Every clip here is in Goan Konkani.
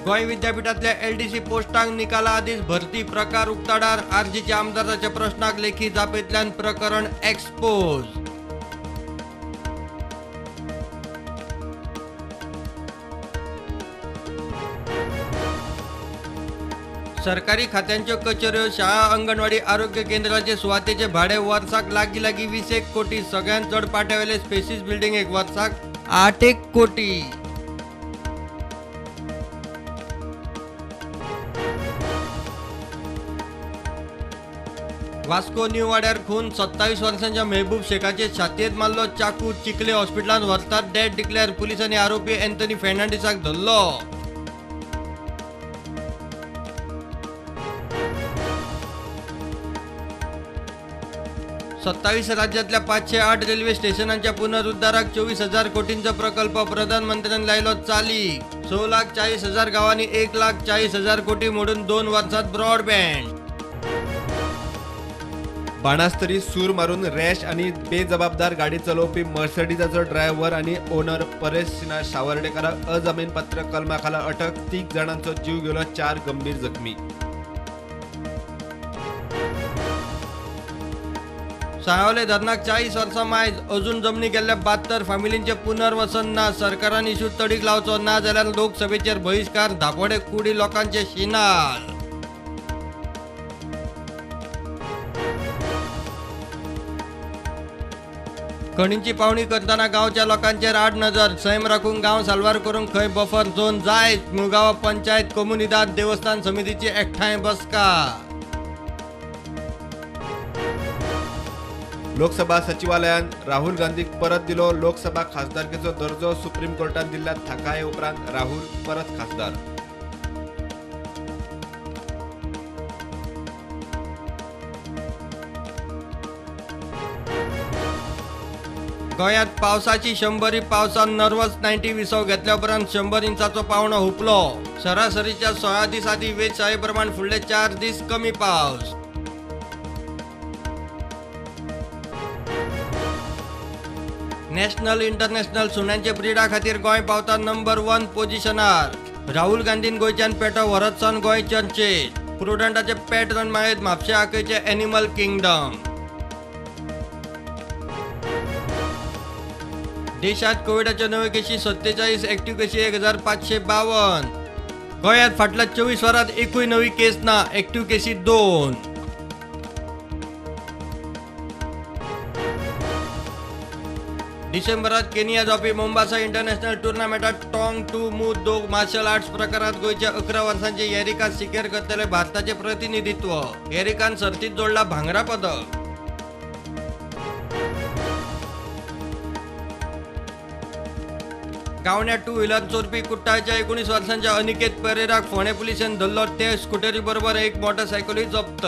गोंय विद्यापीठांतल्या एलडीसी पोस्टांक निकाला आदींच भरती प्रकार उक्ताडार. आरजीच्या आमदाराच्या प्रश्नाक लेखी जापेंतल्यान प्रकरण एक्सपोज. सरकारी खात्यांच्यो कचेऱ्यो, शाळा, अंगणवाडी, आरोग्य केंद्राचे सुवातेचे भाडे वर्साक लागीं लागीं 20 कोटी. सगळ्यांत चड पाट्यावेले स्पेसीस बिल्डिंगेक वर्साक 8 कोटी. वास्को न्यू वाड्यार खून. 27 वर्सांच्या मेहबूब शेखाचे छातयेंत मारलो चाकू. चिखले हॉस्पिटलांत व्हरतात डेथ डिक्लेअर. पुलिसांनी आरोपी अँथनी फेर्नांडीसाक धरलो. 27 राज्यातल्या 508 रेल्वे स्टेशनांच्या पुनरुद्धाराक 24,000 कोटींचो प्रकल्प प्रधानमंत्र्यान लायलो चालीक. 6,40,000 गावांनी 1,40,000 कोटी मोडून 2 वर्सात ब्रॉडबँड. बाणास्तरी सूर मारून रॅश आनी बेजबाबदार गाडी चलोवपी मर्सडीजाचो ड्रायव्हर आनी ओनर परेश सिन्हा सावर्डेकाराक अजामीनपात्र कलमा खाला अटक. 3 जाणांचो जीव गेलो, 4 गंभीर जखमी. साळावले धरणाक 40 वर्सां मायज, अजून जमनी गेल्ल्या 72 फामिलींचें पुनर्वसन ना. सरकारान इशू तडीक लावचो ना जाल्यार लोकसभेचेर बहिश्कार. धापोडे कुडी लोकांचे शिनार. खणींची पावणी करतना गांवच्या लोकांचेर आड नजर. सैम राखूंक गांव साल्वार करूंक खंय बफर झोन जायच. मुळगांव पंचायत कोमुनिदाद देवस्थान समितीची एकठांय बसका. लोकसभा सचिवालयान राहुल गांधीक परत दिलो लोकसभा खासदारकीचो दर्जो. सुप्रीम कोर्टान दिल्ल्या थाकाये उपरांत राहुल परत खासदार. गोंयांत पावसाची शंबरी. पावसान नर्वस 90 विसव घेतल्या उपरांत 100 इंचाचो पावणो हुपलो. सरासरीच्या 16 दीस आदीं वेधशाळे प्रमाण फुडले 4 दीस कमी पावस. नॅशनल इंटरनॅशनल सुण्यांचे ब्रिडा खातीर गोंय पावता नंबर 1 पोजिशनार. राहुल गांधीन गोंयच्यान पेटो व्हरत सावन गोंय चर्चेत. प्रुडंटाचे पेट रणमाळेंत म्हापशें आकयचे एनिमल किंगडम. देशात कोविडाच्यो नव्यो केशी 47, एक्टिव्ह केशी 1552. गोंयांत फाटल्या 24 वरांत एकूय नवी केस ना, एक्टिव्ह केशी 2. डिसेंबरात केनिया जावपी मोंबासा इंटरनॅशनल टुर्नामेंटात टोंग टू मू दो मार्शल आर्ट्स प्रकारात गोंयच्या 11 वर्सांचे येरिका सिकेर करतले भारताचे प्रतिनिधित्व. येरिकान सर्तीत जोडला भांगरा पदक. गावण्या टू व्हिलर चोरपी कुट्टाळच्या 19 वर्सांच्या अनिकेत परेराक फोंडें पुलिशेन धरलो. ते स्कुटरी बरोबर एक मोटरसायकलूय जप्त.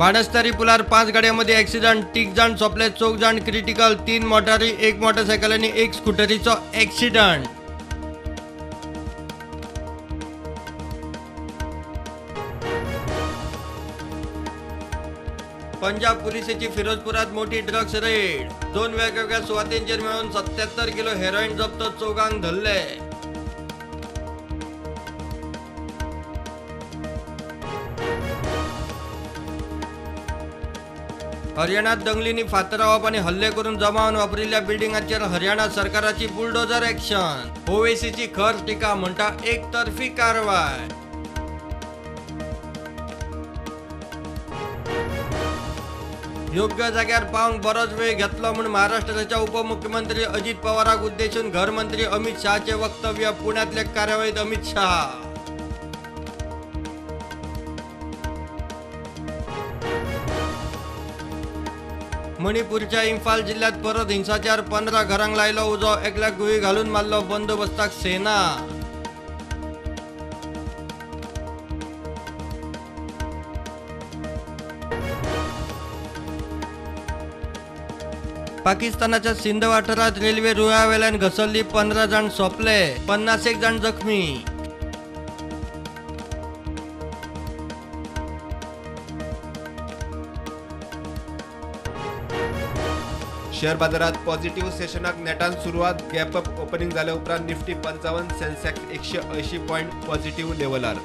बाणस्तारी पुलार 5 गाडयांमध्ये ॲक्सिडंट. 3 जाण सोंपले, 4 जाण क्रिटिकल. 3 मोटारी, 1 मोटरसायकल आनी 1 स्कुटरीचो ॲक्सिडंट. पंजाब पुलिसेची फिरोजपुरात मोठी ड्रग्स रेड. 2 वेगवेगळ्या सुवातींचेर मेळून 77 किलो हेरॉइन जप्त. 4 धरले. हरियाणात दंगलींनी फातरावप आनी हल्ले करून जमावान वापरिल्ल्या बिल्डिंगांचेर हरियाणा सरकाराची बुलडोजर ॲक्शन. ओवेसीची खर टिका, म्हणटा एकतर्फी कारवाय. योग्य जाग्यार पावंक बरोच वेळ घेतलो म्हूण महाराष्ट्राच्या उपमुख्यमंत्री अजित पवाराक उद्देशून घरमंत्री अमित शहाचे वक्तव्य. पुण्यातले कार्यावळीत अमित शहा. मणिपूरच्या इम्फाल जिल्ह्यात परत हिंसाचार. 15 घरांक लायलो उजो, एकल्याक गुळी घालून मारलो. बंदोबस्ताक सेना. पाकिस्तानाच्या सिंध वाठारात रेल्वे रुळावेल्यान घसरली. 15 जाण सोंपले, 50 जाण जखमी. शेअर बाजारात पॉझिटिव्ह सेशनाक नेटान सुरवात. गॅप अप ओपनिंग जाल्या उपरांत निफ्टी 55, सेन्सेक्स 180 पॉयंट पॉझिटिव्ह लेव्हलार.